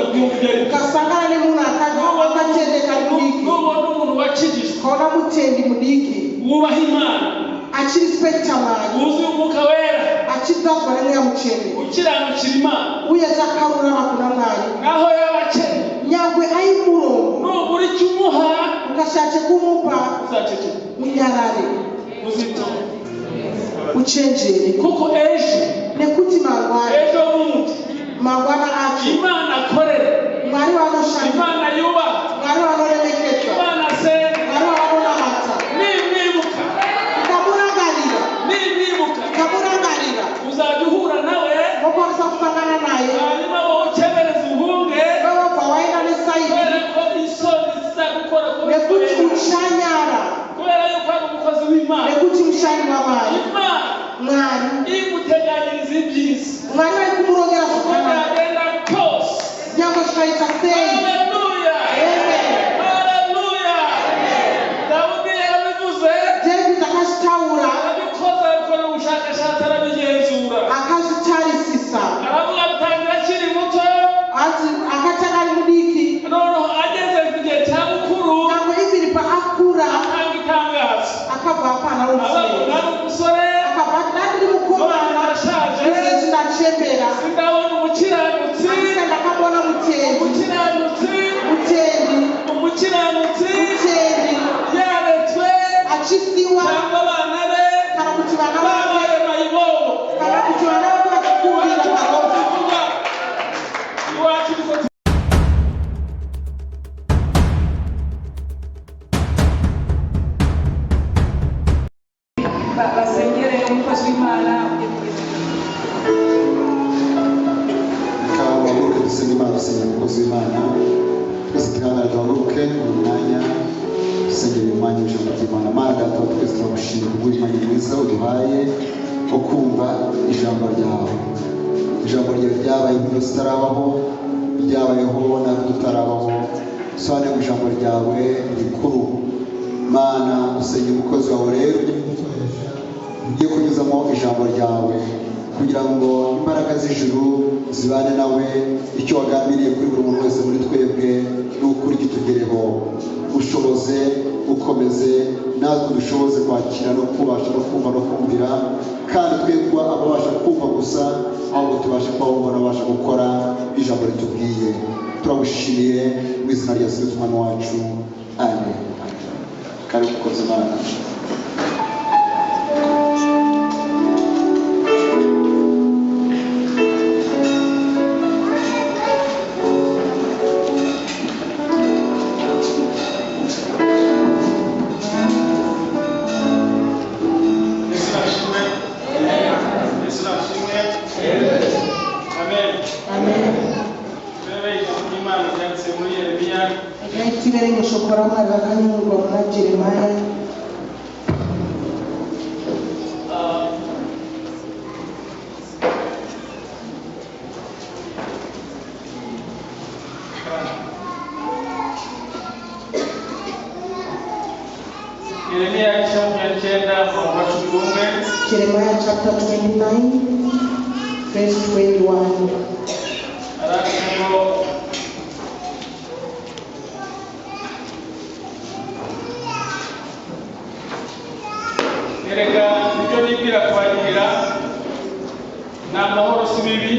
kubyumva ibyo ari byo. Ukasangana nemunhu akatendeka mudiki. Nubona umuntu wakijijwe, Ukaona mutendi mudiki wubaha Imana, achirespecta Mwari, wuzuye Umwuka Wera, achidzadzwa neMweya Mutsvene, ukiranukira Imana, uye chakarurama kuna Mwari, naho yaba akennye, nyangwe ai murombo, nubura icyo umuha, ukashaya chekumupa, uzaceceka, munyarare, uzitonde, uchenjere, kuko ejo, nekuti mangwana, ejo bundi, mangwana acho, Imana akorera, Mwari wanoshanda, Imana yubaha, Mwari wanoremekedzwa, Imana asenga, Mwari wavanonamata, nimwibuka, ukamurangarira, nimwibuka, ukamurangarira, uzajya uhura nawe, wokwanisa kusangana naye, hanyuma wowe ukebereze uhunge, wewobva waenda nesaidi, kubera ko isoni zizagukora nekuti kubera uchanyara, kubera yuko ari umukozi w'Imana. Nekuti mushandi waMwari. Imana Mwari imuteganyiriza ibyiza, Mwari vari kumurongera uko zvakanaka, byagenda kose. nyangwe zvikaita sei. Haleluya! Amen. Haleluya! Dawudi yarabivuze, David akazvitaura, arabikoze, abikora ubushakashatsi, arabigenzura, akazvitarisisa, aravuga abitangira akiri muto, ati akatanga ari mudiki, noneho ageze ku gihe cya bukuru, nyangwe ibiri paakura, atanga itangazo, akabva apana avuga ruzivo, ari umusore, akabva ati ndandiri none mukomana, ndashaje, izvezvi ndachembera, sindabona umukiranutsi, asi ndakabona mutendi, umukiranutsi, mutendi, umukiranutsi mutendi yaretswe, achisiwa, cyangwa abana be kana kuti vana vake, babaye mayibobo. Kana kuti vana vake vachikumbira parofa. Tuvuga iwacu niko. Basengere umukozi w'Imana ugiye kugeza. Reka duhaguruke dusenge Imana, dusengera umukozi w'Imana. Twese twihangane duhaguruke mu mwanya dusengera uyu mwanya w'ijambo ry'Imana. Mana Data wa twese, turagushimira kubw'umwanya mwiza uduhaye wo kumva ijambo ryawe. Ijambo ryawe ryabaye imvura zitarabaho, ryabayeho natwe tutarabaho. Sobanura ngo ijambo ryawe ni rikuru. Mana, usenge umukozi wawe rero ugiye kudukoresha, ugiye kunyuzamo ijambo ryawe kugira ngo imbaraga z'ijuru zibane nawe. Icyo wagambiriye kuri buri muntu wese muri twebwe ni ukuri kitugereho. Ushoboze, ukomeze, natwe dushoboze kwakira no kubasha no kumva no kumvira, kandi twe kuba ababasha kumva gusa, ahubwo tubashe kuba bumva n'abasha gukora ijambo ritubwiye. Turagushimiye mu izina rya Yesu Kristo Umwami wacu, amen. Karibu mukozi Imana. Yesu nashimwe. Yesu nashimwe. Amen. Amen. Turebe ijambo ry'Imana ryanditse muri Yeremiya, Regai tiverenge shoko raMwari rakanyorwa muna Jeremaya, Yeremiya igice 29, umurongo wa 11. Jeremiah chapter 29 verse 21. Aranditse ngo: "Erega ibyo nibwira kubagirira ni amahoro si bibi,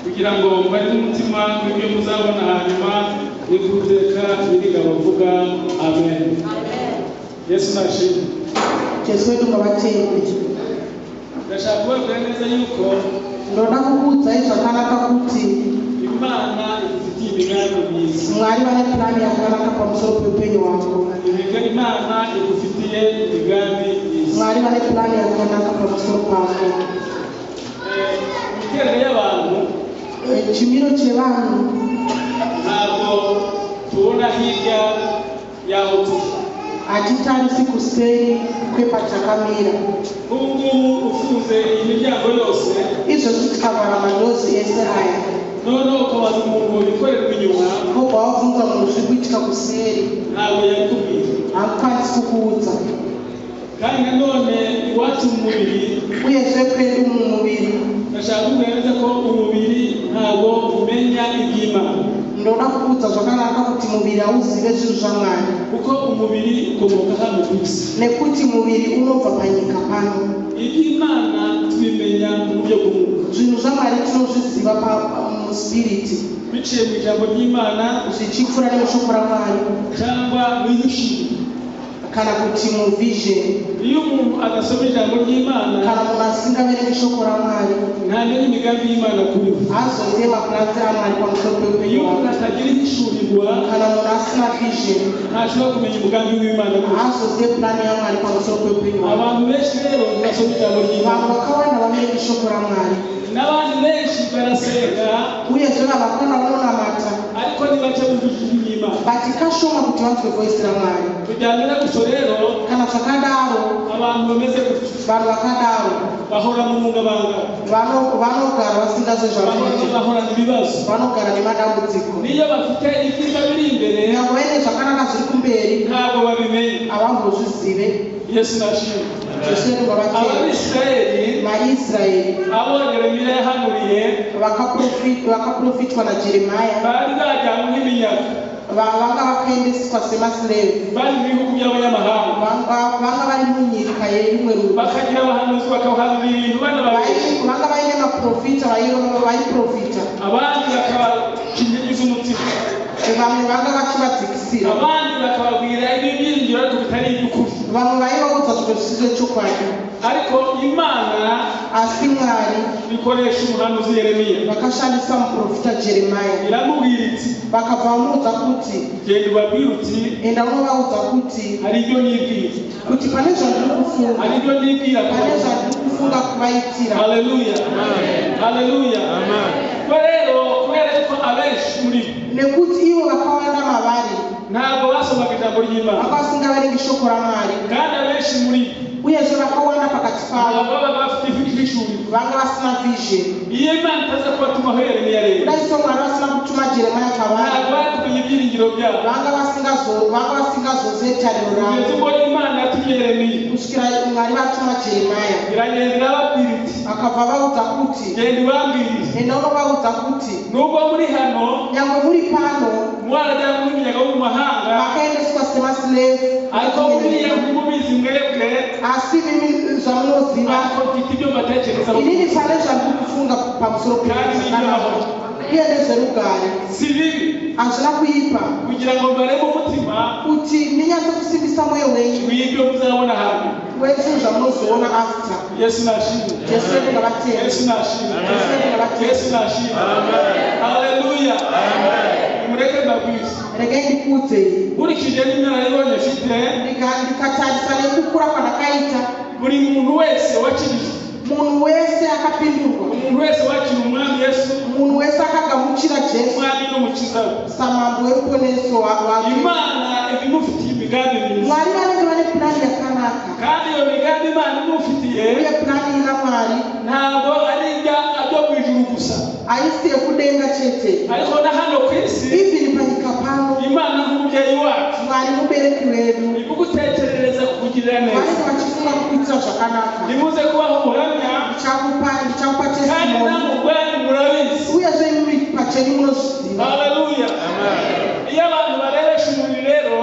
kugira ngo mbarinde umutima w'ibyo muzabona hanyuma, niko Uwiteka Nyiringabo avuga." Amen. Yesu nashimwe. Jesu wedu ngavatendwe. Ndashaka kubabwira neza yuko Ndoda kukuudzai zvakanaka kuti Imana igufitiye imigambi myiza. Mwari vane purani yakanaka pamusoro peupenyu hwako. Imana igufitiye imigambi myiza. Mwari vane purani yakanaka pamusoro pako. Imiterere y'abantu, Chimiro chevanhu, ntabwo tubona hirya y'aho turi. Hatitarisi kuseri kwepatakamira. Ubu ngubu ufunze iyi miryango yose, Izvozvi tikavhara madoors ese aya, noneho ukabaza umuntu bikorerwa inyuma, wobva wabvunza munhu zviri kuitika kuseri, ntabwo yabikubwira. Haakwanisi kukuudza. Kandi nanone iwacu mu mubiri, Uyezve kwedu mumuviri, ndashaka kubwira neza ko umubiri ntabwo umenya iby'Imana. Ndinoda kukuudza zvakanaka kuti muviri hauzive zvinhu zvaMwari. Kuko umubiri ukomoka hano ku isi. Nekuti muviri unobva panyika pano. Iby'Imana tubimenya mu buryo bw'umwuka. Zvinhu zvaMwari tinozviziva muspiriti. Biciye mu ijambo ry'Imana, zvichipfuura nemushoko raMwari, cyangwa mu ihishuri, kana kuti muvision. Iyo umuntu adasoma ijambo ry'Imana, kana munhu asingaverengi shoko raMwari, ntamenya imigambi y'Imana kuri we. Haazozive maplans aMwari pamusoro peupenyu Iyo umuntu hwake. atagira ihishurirwa, Kana munhu asina vision, ntashobora kumenya umugambi w'Imana kuri we. haazozive plan yaMwari pamusoro peupenyu hwake. Abantu benshi rero ntibasoma ijambo ry'Imana. Vanhu vakawanda vaverengi shoko raMwari. N'abandi benshi barasenga, uyezve vanhu vakawanda vanonamata, ariko ntibaca mu ijwi ry'Imana. But kashoma kuti vanzwe voice raMwari. Tujyanira gutyo rero, Kana zvakadaro, abantu bameze gutyo vanhu vakadaro bahora mu ngabanga, vanogara vasingazwe zvavanoita, bahorana ibibazo. Vanogara nemadambudziko. Niyo bafite ibyiza biri imbere, Nyangwe vaine zvakanaka zviri kumberi, ntabwo babimenya. Havambozvizive. Yesu nashimwe. Jesu wedu ngavatende. Abisirayeli, Vaisraeri, abo Yeremiya yahanuriye, vakaprofitwa naJeremaya, bari bajyanywe nk'iminyago, vanga vakaendeswa semaslave, bari mu bihugu by'abanyamahanga, vanga vari munyika yerimwe rudzi, bakagira abahanuzi bakabahanurira ibintu banababeshya, vanga vaine maprofita vaiprofita, abandi bakabaca intege z'umutima, vamwe vanga vachivadzikisira, abandi bakababwira ibibyiringiro ariko bitari iby'ukuri. Vamwe vaivaudza zvimwe zvisizvo chokwadi. Ariko Imana Asi Mwari ikoresha umuhanuzi Yeremiya, vakashandisa muprofita Jeremaya, iramubwira iti, vakabva vamuudza kuti, genda ubabwire uti, enda unovaudza kuti, hari ibyo nibwira, kuti pane zvandiri kufunga, hari ibyo nibwira pane zvandiri kufunga kuvaitira. Haleluya, haleluya. Ko rero kubera yuko abenshi muri bo Nekuti ivo vakawanda mavari ntabwo basomaga ijambo ry'Imana, vanga vasingaverengi shoko raMwari, kandi abenshi muri bo uyezve vakawanda pakati pavo ntabwo babaga bafite ihishurirwa. Vanga vasina vision. Iyo Imana itaza kubatumaho Yeremiya rero, Kudai so Mwari vasina kutuma Jeremaya kwavari, ntabwo bari kumenya ibyiringiro byabo, vanga vasingazozive tariro kugeza ravo, ubwo Imana yatumye Yeremiya, kusvikira Mwari vatuma Jeremaya. Iragenda irababwira iti, Akabva vaudza kuti, genda ubabwire, enda unovaudza kuti, nubwo muri hano nyangwe muri pano mwarajyanywe nk'iminyago yo mu mahanga, makaendeswa semaslave, ariko buriya ntimubizi mwebwe, asi mimi zvamunoziva, ariko mfite ibyo mbatekerezaho, inini pane zvandiri kufunga pamusoro kandi n'ibyo uye nezverugare. Si bibi, Hazvina kuipa, kugira ngo mbareme umutima kuti ndinyatse kusimbisa mwoyo wenyu w'ibyo muzabona hano. Wezvinhu zvamunozoona after. Yesu nashimwe. Jesu wedu ngavatende. Yesu nashimwe. Jesu wedu ngavatende. Yesu nashimwe. Haleluya. Nimureke mbabwire, Regai ndikuudzei, nkurikije n'inararibonye mfite, ndikatarisa nekukura kwandakaita, buri muntu wese wakirijwe, munhu wese akapindurwa, umuntu wese wakira umwami Yesu, munhu wese akagamuchira Jesu umwami n'umukiza we, samambo weruponeso wake, Imana iba imufitiye imigambi myiza. Mwari vanenge vane purani yakanaka. Kandi iyo migambi Imana imufitiye Uye purani ina Mwari ntabwo ari ibya byo mu ijuru gusa, haisi yekudenga chete, ariko na hano ku isi, even panyika pano, Imana nk'umubyeyi wacu Mwari mubereki wedu igutekerereza kukugirira neza. Vanenge vachifunga kukuitira zvakanaka. Nimuze kubaho ubuhamya, Ndichakupa kandi testimony, namwe ubwanyu murabizi. Uyezve imi pachenyu munozviziva. Haleluya. Iyo abantu barebesha umubiri rero,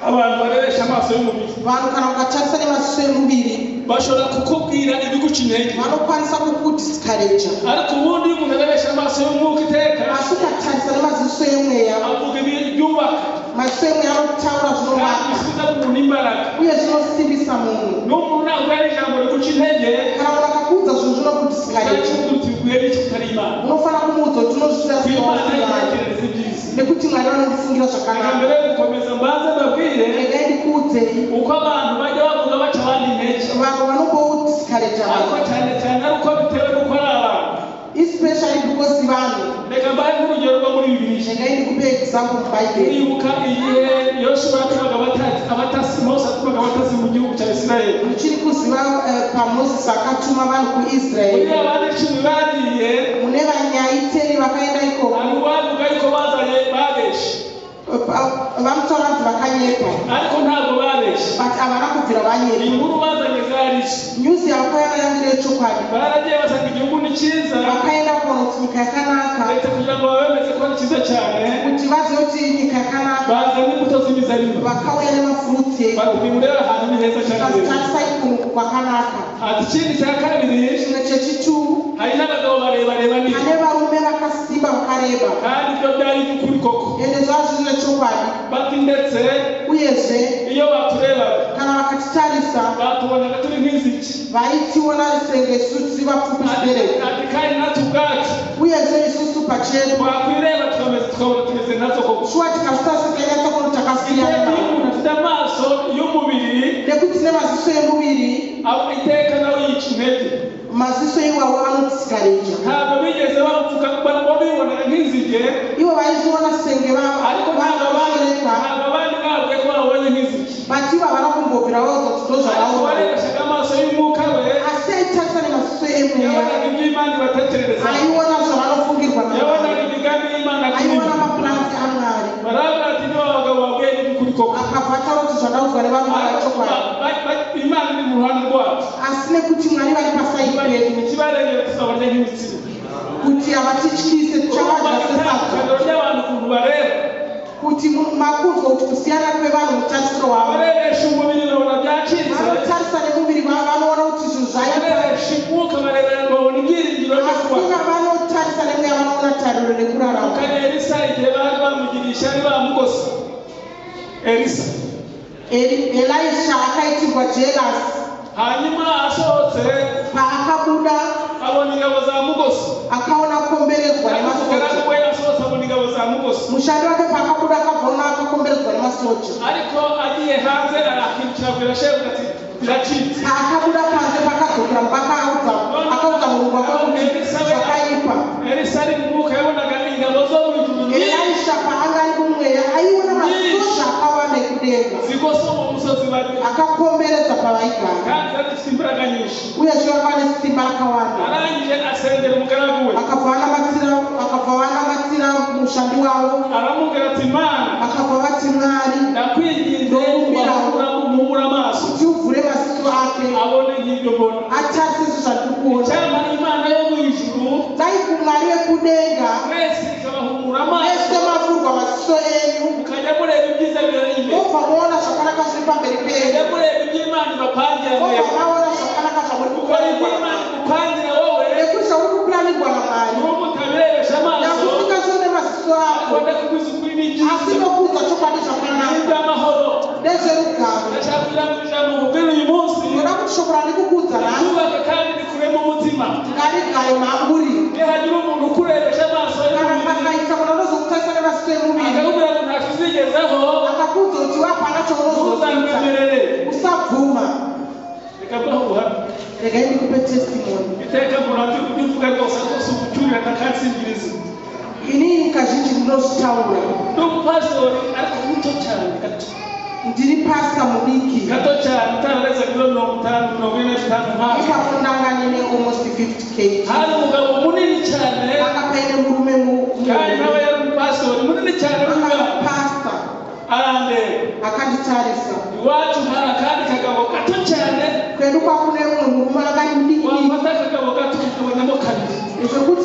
abantu barebesha amaso y'umubiri, Vanhu kana ukatarisa nemaziso emuviri, bashobora kukubwira ibiguca intege, vanokwanisa kukudiscouraja, ariko ubundi iyo umuntu arebesha amaso y'umwuka iteka, asi ukatarisa nemaziso emweya, avuga ibintu byubaka, maziso emweya anotaura kandi zvinovaka, bisubiza umuntu imbaraga. Uye zvinosimbisa munhu. N'umuntu ntabwo ari ijambo riguca intege, Kana munhu akakuudza zvinhu zvinokudiscouraja, ukacukuta uti biguye n'iki utari Imana, unofanira kumuudza kuti unozviziva ku Imana sei, itekerereza ibyiza. nekuti Mwari vanondifungira Reka zvakanaka. mbere yo gukomeza mbanze mbabwire Regai ndikuudzei, uko abantu bajya bavuga baca abandi intege, vanhu vanombodiscouraja ariko vanhu, cyane cyane ari uko bitewe n'uko ari abantu. Especially because vanhu. Reka mbahe nk'urugero rwo muri Bibiliya. Regai ndikupe example muBhaibheri. Uribuka igihe Yoshuwa yatumaga abatasi, Mose yatumaga abatasi mu gihugu cya Isirayeli? Muchiri kuziva paMozisi akatuma vanhu kuIsraeri? Muri abandi 10 bagiye, Mune vanyaiteri vakaenda ikoko, hari uwavuga yuko bazanye babeshe, vanotaura kuti vakanyepa, ariko ntabwo babeshe. But havana kubvira vanyepa. Inkuru bazanye zari izo. News yavakauya nayo ndeye chokwadi. Baragiye basanga igihugu ni cyiza, Vakaenda kuona kuti nyika yakanaka, ndetse kugira ngo babemeze ko ari cyiza cyane. Yakanaka. Bazana imbuto z'imizabibu. Vakauya nemafruits eko. Bati nimurebe ahantu ni heza cyane. Tarisai kunhu kwakanaka. Ati ikindi cya kabiri, Chimwe chechitu, hari n'abagabo barebare banini, pane varume vakasimba vakareba. Kandi ibyo byari iby'ukuri koko. Ende zvazvo zvine chokwadi. Bati ndetse Uyezve iyo baturebaga, kana vakatitarisa, batubonaga turi nk'inzige. Vaitiona senge isu tiri vapfupi zvibereko. Ati kandi natwe ubwacu Uyezve isusu pachedu, twakwireba tukameze tukabona tumeze nkazo koko. Shuwa tikazvitarisa tainyatsokuona Iteka takasiyana iyo navo. umuntu afite amaso y'umubiri, Nekuti tine maziso emuviri, aba iteka nawe yica intege. Maziso iwawo anotikareja. Ntabwo bigeze bapfuka, bo bibonaga nk'inzige, Ivo vaizviona senge ariko ntabwo abandi vaereka, ntabwo abandi babwiye ko babonye nk'inzige. But ivo havana kumbobvira vaudza kuti Ariko ndozvavaona. warebeshaga amaso y'umwuka we, Asi aitarisa nemaziso emweya, yabonaga ibyo Imana ibatekerereza, aiona zvavanofungirwa yabonaga naMwari, imigambi y'Imana kuri aiona bo. maplans aMwari. Baravuga ati niba abagabo babwiye n'iby'ukuri koko, Akabva ataura kuti zvandaudzwa nevanhu ariko vachokwadi. Imana iri mu ruhande rwacu, Asi nekuti Mwari vari paside pedu, ikibarengera tuzabarya nk'imitsima. Kuti havatityise, tichavadya sesadza. Itandukaniro ry'abantu ukuntu bareba, Kuti makunzwa kuti kusiyana kwevanhu mutarisiro wavo, abarebesha umubiri babona byacitse, vanotarisa nemuviri wavo vanoona kuti zvinhu zvaipa, abarebesha umwuka bareba babona ibyiringiro byo asi kubaho. vanotarisa nemweya vanoona tariro nekurarama. Kandi Elisa igihe bari bamugiriye ishyari bamugose Elisa, Elisha akaitirwa jealous. Hanyuma asohotse, Paakabuda, abona ingabo za mugose. Akaona kukomberedzwa nemasoja. Umugaragu we asohotse abona ingabo za mugose. Mushandi wake paakabuda akabvaona akakomberedzwa nemasoja. Ariko agiye hanze arakirukira abwira shebuja ati biracitse. Paakabuda panze pakadzokera mubaka akaudza murungu wake kuti zvakaipa. Elisa ari mu mwuka yabonaga ingabo zo mu ijuru nyinshi Elisha paanga ari mumweya aiona masoja akawanda ekudenga zigose uwo musozi bari, akakomberedza pavaigara, kandi zari zifite imbaraga nyinshi. Uyezve vanga vane simba rakawanda. Arangije asengera umugaragu we, Akabva vanamatira mushandi wavo, aramubwira ati Mana, akabva vati Mwari, ndakwinginze muhumure amaso, kuti uvhure maziso ake, abone nk'ibyo mbona. Atarise sezvandiri kuona. Icyampa Imana yo mu ijuru Dai kuMwari wekudenga mwese ikabahumura amaso, mese mavhurwa maziso enyu, mukajya mureba ibyiza bibari imbere, mobva maona zvakanaka zviri pamberi penyu, mukajya mureba ibyo Imana ibapangira mobva mwebwe, maona zvakanaka zvamuri kuko ibyo kuplanirwa, Imana igupangira wowe nekuti zvauri kuplanirwa naMwari, n'ubu mutabirebesha amaso, nyakusingazvione maziso ariko ako, ndakubwiza ukuri ni byiza, asi nokuudza chokwadi zvakanaka n'iby'amahoro. Ndezverugare. Ndashaka kugira ngo ijambo nkubwire uyu munsi Ndoda kuti shoko randikukuudza nhasi ryubake kandi rikuremo umutima. ngarigare mauri. Nihagira umuntu ukurebesha amaso Kana y'umubiri, pakaita munhu anozokutarisa nemaziso emuviri, akakubwira ngo ntacyo uzigezaho, akakuudza kuti wapana chaunozoita, ntuzamwemerere. Usabvuma. Reka mbahe ubuhamya. Regai ndikupe testimony. Iteka mpora mbivuga rwose, ariko si ugucyurira ndakansingiriza. Inini kazhinji ndinozvitaura. Ndi umupasitori ariko muto cyane gato, Ndiri pastor mudiki, gato cyane utarenza kilo 50, 45 mpamvu. Ipapo ndanga ndine almost 50 kg. Hari umugabo munini cyane, Panga paine murume kandi nawe yari umupasitori munini cyane w'umugabo, pastor, arandeba. Akanditarisa. Iwacu hari akandi kagabo gato cyane, Kwedu kwakune mumwe murume akari mudiki diki, wafata akagabo gato ukabonamo kabiri. Zvekuti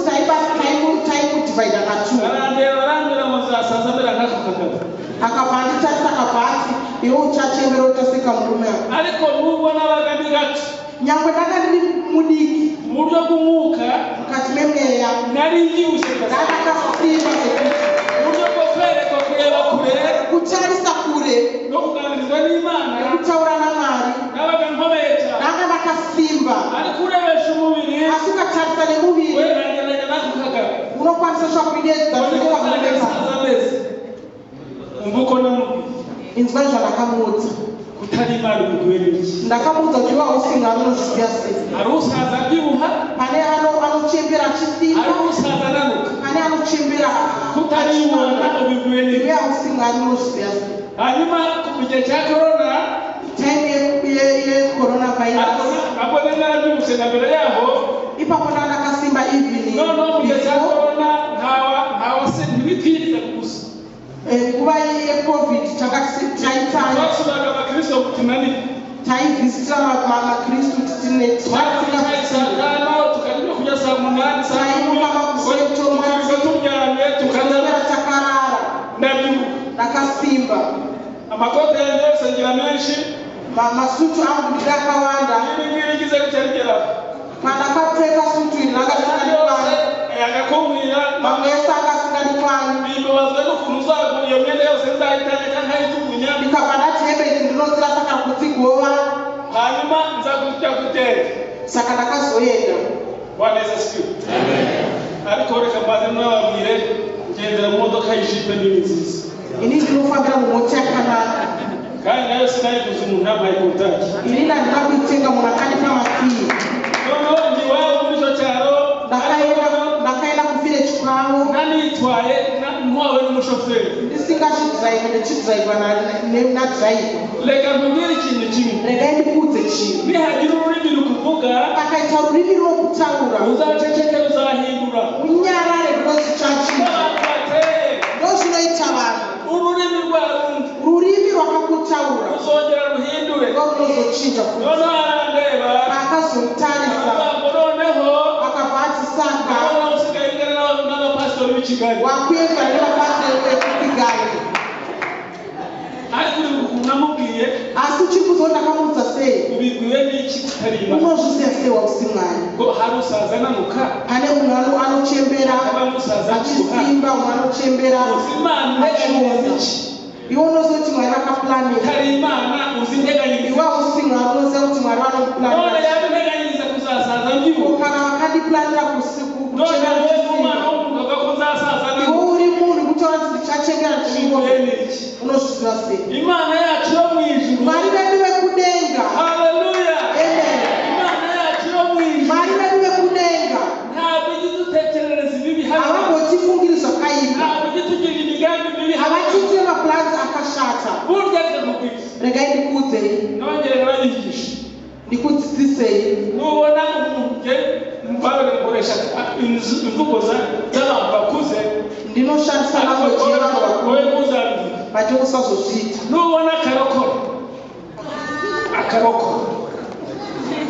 taimudivhaidha katu. Arandeba arambwira ngo nzasaza mbera nk'ako kagabo. Akabva anditarisa akabva ati iwe uchachembera utaseka murume ako. Ariko nubwo nabaga ndi gato, Nyangwe ndanga ndiri mudiki, mu buryo bw'umwuka mukati memweya nari mbyibushye gusa. ndakakasimba zvekuti Mu buryo bwo kwerekwa kureba kure kutarisa kure no kuganirizwa n'Imana, nekutaura naMwari, nabaga nkomeye cyane. Ndanga ndakasimba. Ariko urebesha umubiri, Asi ukatarisa nemuviri, we nagereranya n'ako kagabo, unokwanisa svakuidedza ubone ko zvinenge nzajya nsaza ameze. Umva uko namubwiye. Inzwa zvandakamuudza. Kutari Imana ubibwiwe n'iki? Ndakamuudza kuti iwe hausi Mwari, unozviziva sei? Hari usaza abyibuha, Pane anochembera achisimba, hari usaza ananuka. Pane anochembera Kutari Imana ubibwiwe iwe n'iki? hausi Mwari, unozviziva sei? Hanyuma mu gihe cya korona, Time yecoronavirus, ariko ntabwo nari narabyibushye na mbere yaho, ipapo ndandakasimba even noneho mu gihe cya before. korona ntawa ntawase ntibitwiriza gusa. Nguva yeCovid taitanya, Twasuraga abakristo ngo tunanirwe. Taivhizitira makristu Twari saa 5 tukarya ibyo kurya saa 8, saa 10 Taimuka makuseni, tukirirwa turyamye tukarya. Takarara. Ndabyibuka. Ndakasimba. Ndakasimba. Amakote yanjye yose ngira menshi. Masutu angu ndakawanda. Ibi ngibi ngize gutya bigera. Pandakapfeka sutu iri ranga risingandikwane. Yagakumbwira. Mamwe ese anga asingandikwani. Bimbabazwa n'ukuntu uzagura iyo myenda yose nzayitanga nkayijugunya. Ndikabva ndati hembe idzi ndinodzirasa kana kudzigova. Hanyuma nza kujya gutera. Saka ndakazoenda. Bwana Yesu asifiwe. Ariko reka mbanze nababwire, ngendera mu modoka y'ijipe nini nziza. Ini ndinofambira mumota yakanaka. Kandi nayo sinayiguze, umuntu yampaye kontaki. Inini handina kuitenga, munhu akandipa makiyi. Noneho njye iwabo muri icyo cyaro. Ndakaenda kuvillage kwavo. Nanitwaye, ntwawe n'umushoferi. Ndisingazvidhiraivhe, ndichidhiraivha nadhiraivha. Reka nkubwire ikintu kimwe. Regai ndikuudze chinhu. Nihagira ururimi rukuvuga, Pakaita rurimi runokutaura, uzaceceke, ruzahindura. Unyarare, runozichachinja. Abantu bateye. Ndozvinoita vanhu. Ururimi rwa rundi Rurimi rwakakutaura ruzongera ruhindure. rorunozochinja futi. Noneho arandeba, Akazomutarisa, aravuga ngo noneho akabva ati saka ndabona usigaye ungana n'abapasitori b'i Kigali. Wakuenda nevapastori vekuKigali. Ariko uri ukuntu namubwiye? Asi uchikuzo ndakamuudza sei? Ubibwiwe n'iki utari Imana? Unozviziva sei wausi Mwari? Ko hari usaza ananuka, Pane munhu anochembera hakaba n'usaza abyibuha. achisimba, umwe anochembera Uzi Imana integanyiriza iki? Iwe unoziva kuti Mwari vakaplanira. Utari Imana uzi integanyiriza? Iwe hausi Mwari, unoziva kuti Mwari None vanokuplanira? yaba integanyiriza kuzasaza mbyibuha, Kana vakandiplanira none kuchembera wowe n'umwana ndichisimba, w'umuntu avuga ko nzasaza iwe nanuka, uri munhu kutaura kuti ndichachembera ndichiona, ubibwiwe n'iki? unozviziva sei? Imana yacu yo mu ijuru. Mwari vedu vekudenga. Haleluya. Amen. Imana yacu yo mu ijuru Mwari vedu vekudenga ntabwo ijya idutekerereza ibibi hano. havambotifungiri zvakaipa. Ntabwo ijya itugirira imigambi mibi hano. Havatiitire maplans akashata. Burya reka nkubwire. Regai ndikuudzei. Nongere narayigisha. Ndikudzidzisei. Nubona umuntu, nge mbabere nkoresha imvugo z'abantu bakuze. Ndinoshandisa language yevanhu vakuru. Wowe ntuzabwire. Vati usazozviita. Nubona akarokoro, akarokoro,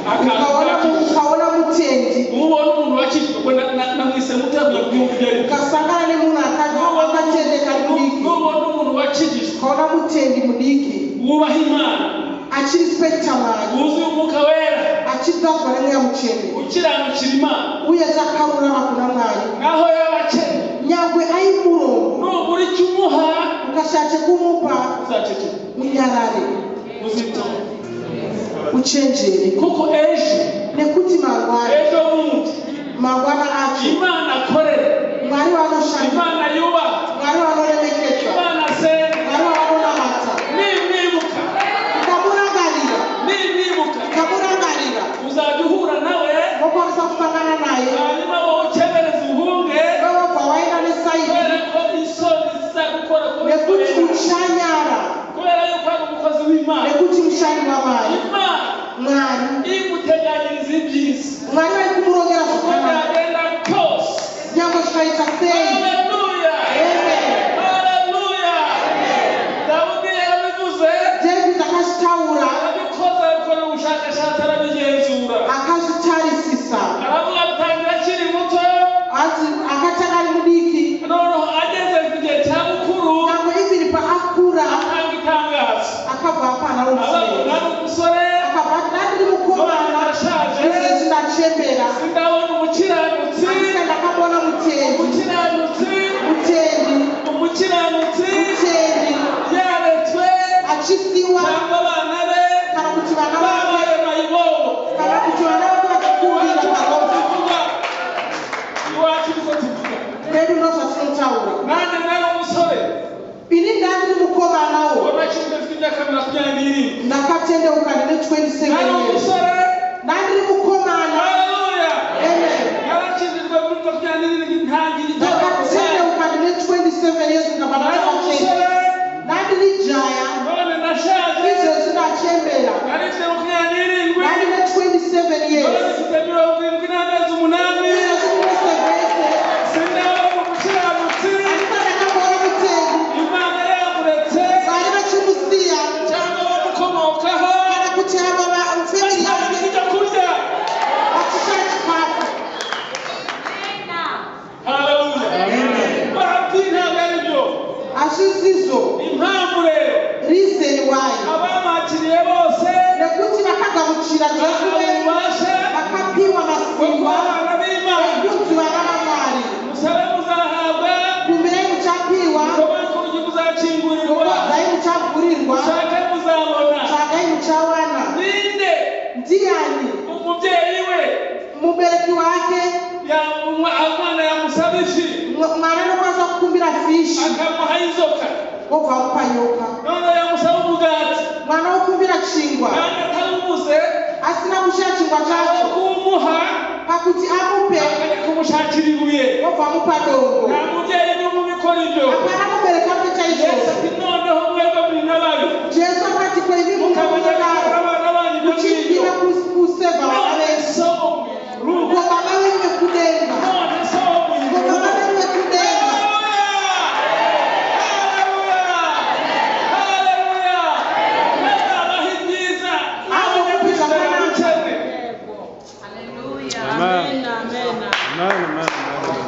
Ukaona akantu, ukaona mutendi, ubona umuntu wakijijwe, ubwo namwise mutabwira kubyumva ibyo ari byo. Ukasangana nemunhu akatendeka ari mudiki, Nubona umuntu wakijijwe, ukaona mutendi mudiki wubaha Imana, achirispekta Mwari, wuzuye Umwuka Wera, achidzadzwa neMweya Mutsvene, ukiranukira Imana, uye akarurama kuna Mwari, naho yaba akennye, nyangwe ai murombo, nubura icyo umuha, ukashaya chekumupa, uzaceceka. Unyarare. Uzitonde. Uchenjere. Kuko ejo, Nekuti mangwana, ejo bundi, mangwana acho, Imana akorera, Mwari vanoshanda, Imana yubaha, Mwari vanoremekedza, Imana asenga, Mwari vanonamata, nimwibuka, ukamurangarira, nimwibuka, ukamurangarira, uzajya uhura nawe, wokwanisa kusangana naye, hanyuma wowe ukebereze uhunge, iwe wobva waenda nesaidi, kubera ko isoni zizagukora nekuti kubera uchanyara, kubera yuko ari umukozi w'Imana. Nekuti mushandi waMwari. Imana Mwari imuteganyiriza ibyiza. Mwari vari kumurongera Uko zvakanaka. byagenda kose. Nyangwe zvikaita sei. Haleluya. Amen. Haleluya. Dawudi yarabivuze. David akazvitaura. Arabikoze, abikora ubushakashatsi, arabigenzura. Akazvitarisisa. Aravuga atangira akiri muto. Ati akatanga ari mudiki. Noneho ageze ku gihe cya bukuru, Nyangwe even paakura, atanga itangazo. akabva apana Avuga ngo umusoro. nari umusore, Akabva ati ndandiri none mukomana, ndashaje, izvezvi ndachembera, sindabona umukiranutsi, asi ndakabona mutendi, umukiranutsi, mutendi, umukiranutsi mutendi yaretswe, achisiwa, cyangwa abana be kana kuti vana vake, babaye mayibobo. Kana kuti vana vake vachikumbira Iwacu niko parova. tuvuga, iwacu niko tuvuga. Kwedu ndozvatinotaura. Nanjye nari umusore, Ini ndandiri mukomanawo. ubwo nakijijwe mfite imyaka 27. Ndakatendeuka ndine 27 Nari years. umusore. Ndandiri mukomana. Haleluya. Amen. Narakijijwe muri 27, ntangira itorero. Ndakatendeuka ndine 27 years, ndikabva Nari ndakachena. umusore, Ndandiri jaya. None ndashaje. Izvezvi ndachembera. Nari mfite 27, Ndandine 27 none years. mfite 78. Izvezvi ndine 70. Sindabona umukiranutsi, Handisati ndakamboona mutendi, Imana yamuretse, Mwari vachimusiya, cyangwa abamukomokaho, kana kuti avo family batagira yake ibyo kurya. vachishaya chikafu. Haleluya. Bahati ntabwo ari byo. Hazvisizvo. Impamvu rero Reason why abamwakiriye bose nekuti vakagamuchira Jesu bahawe wedu ububasha vakapiwa bwo kuba masimba abana b'Imana. ekunzi vana vaMwari. Musabe muzahabwa, Kumbirai muchapiwa, mukomange urugi muzakingurirwa, gogodzai muchavhurirwa, mushake muzabona. tsvagai muchawana. Ninde Ndiani umubyeyi we mubereki wake umwana yamusaba ifi mwana anokwanisa kukumbira fishi akamuha inzoka, wobva amupa nyoka, none yamusaba umugati mwana wokumbira chingwa kandi atawumuze, asina kushaya chingwa aho chacho, kuwumuha pakuti amupe akajya kumushakira ibuye. wobva amupa dombo. Nta mubyeyi n'umwe ubikora ibyo. Hapana mubereki anoita Yesu izvozvo. ati noneho mwebwe muri n'ababi Jesu akati kweimi mukamenya gukora munomudaro abana banyu ibyo ngibyo, muchiziva kusevha vana none venyu, so wo mu ijuru, ko baba venyu vekudenga, none so wo mu ko ijuru. baba venyu vekudenga. Haleluya! Haleluya! Haleluya! Abaha ibyiza, abanyakwizera bukene. Hallelujah. Amen. Amen. Amen, amen, amen.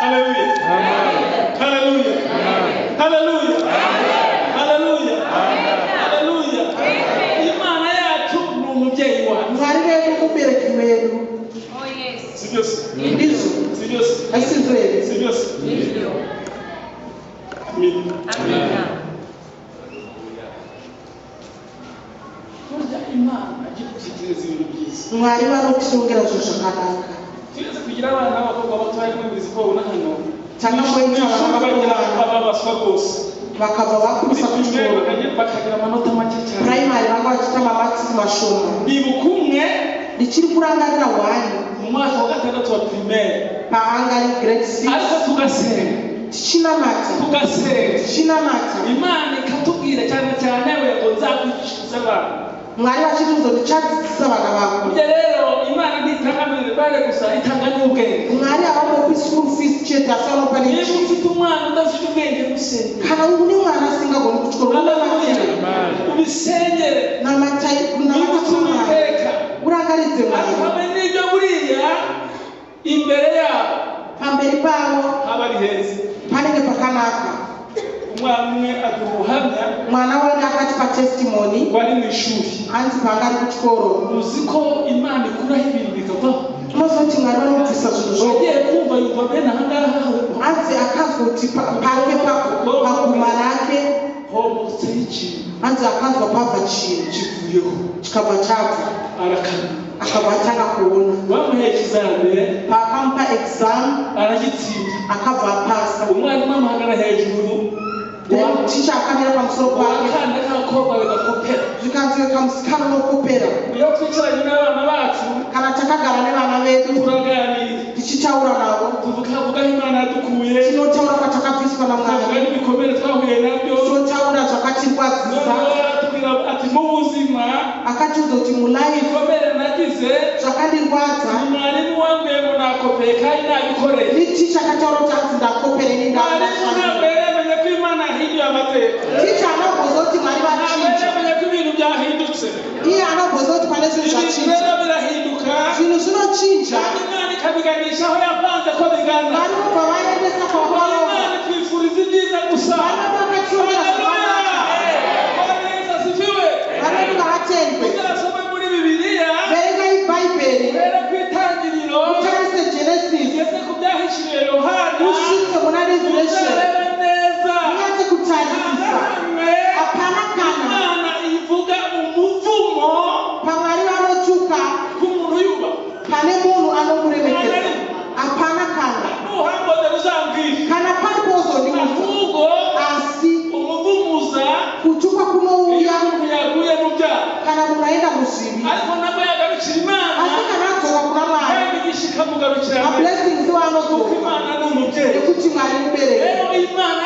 Haleluya! Haleluya! Haleluya! Haleluya! Haleluya! Imana yacu ni umubyeyi wacu. Mwari vedu mubereki wedu. Oh yes. Sibyo se? Ndizvo. Sibyo se? Asizvo here? Sibyo se? Ndizvo. Amen. Amen. Burya Imana ijya idutekereza ibintu byiza. Mwari vanotirongera zvinhu zvakanaka. Tugeze kugira abana b'abakobwa bato harimo imizi ko ubona hano. Takamboita vana Bagira vakomana bababaswa rwose. vakabva Muri vakurisa primaire kuchikoro bakagira amanota make cyane. puraimari vanga vachiita mamakisi mashoma. Ndibuka umwe Ndichiri kurangarira hwani mu mwaka wa gatandatu wa primaire, paanga ari grade 6, ariko tugasenga, tichinamata, tugasenga, tichinamata, Imana ikatubwira cyane cyane we ngo nzakwigishiriza abana. Mwari vachitiudza kuti chadzidzisa vana vako. Burya rero Imana ntitanga minerivare gusa, itanga n'ubwenge. Mwari havambopi school fees chete, asi vanopa Niba nechi. ufite umwana udafite ubwenge, musengere. Kana une mwana asingagoni kuchikoro, unamatire. Ubisengere, Namatai wibutse kunamata Mwari, Uwiteka. urangaridze Ariko Mwari. hamwe n'ibyo, buriya imbere yabo Pamberi pavo haba ari heza. panenge pakanaka. Umwana umwe aduha ubuhamya Mwana wanga akatipa testimony, wari mu ishuri. hanzi paanga ari kuchikoro, Uzi ko Imana ikuraho ibintu bikavaho. unozoti Mwari vanobvisa zvinhu zvo. Wagiye kumva yumva bene ahangaha Hanzi akanzwa kuti pake paguma rake, homotseho ikintu hanzi akanzwa pabva chinhu, kivuyeho, chikabva chabva, arakana. akabva atanga kuona. Bamuhaye ikizamini, Paakamupa exam, aragitsinda. akabva apasa. Umwarimu amuhagara hejuru, Then ticha akamira pamusoro pake, wakana k'akakobwa bigakopera. zvikanzi kamusikana unokopera. Iyo twicaranye n'abana bacu, Kana takagara nevana vedu, turaganira, tichitaura navo, tuvuga aho Imana yadukuye, tinotaura kwatakabviswa tukavuga naMwari, n'ibikomere twahuye nabyo. tinotaura zvakatirwadzisa. Noneho aratubwira ati mu buzima, Akatiudza kuti mulife, ibikomere nagize, zvakandirwadza, mwarimu wambwiye ngo nakopeye kandi nabikoreye. niticha akataura kuti hanzi ndakopera ini. Mwarimu ntabwo Ndakashanda. yaramenye ko Imana yahinduye amateka. Ticha anogozwa kuti Mwari Ntabwo vachinja. yaramenye ko ibintu byahindutse. Iye anogozwa kuti pane zvinhu Ibintu zvachinja. rero birahinduka, Zvinhu zvinochinja. kandi Imana ikabiganisha aho yapanze ko bigana. Mwari vobva vaendesa Kuko kwavakarongwa. Imana twifuriza ibyiza gusa. Mwari vakatirongera Haleluya! zvakanaka. Bwana Yesu asifiwe. Mwari vedu ngavatendwe. Uzasome muri Bibiliya, Verengai Bhaibheri, uhere ku itangiriro, utarise Genesis, ugeze ku byahishuriwe Yohana, usvike muna Revelation, uzarebe neza. unyatse kutarisisa. Hamwe Hapana kana Imana ivuga umuvumo pamwari vanotuka k'umuntu yuba. pane munhu anomuremekedza. Hapana kana. Nuhambonera uzambwira. Kana paripo uzondiudza. Ahubwo Asi umuvumo uza kutukwa iyo kunouya umuntu yaguye mu byaha, kana munhu aenda muzvivi. ariko nabwo yagarukira Imana, Asi kana adzoka kuna Mwari, kandi imigisha ikamugarukira, mablessings kuko anodzoka, Imana ni umubyeyi. nekuti Mwari mubereki. Rero Imana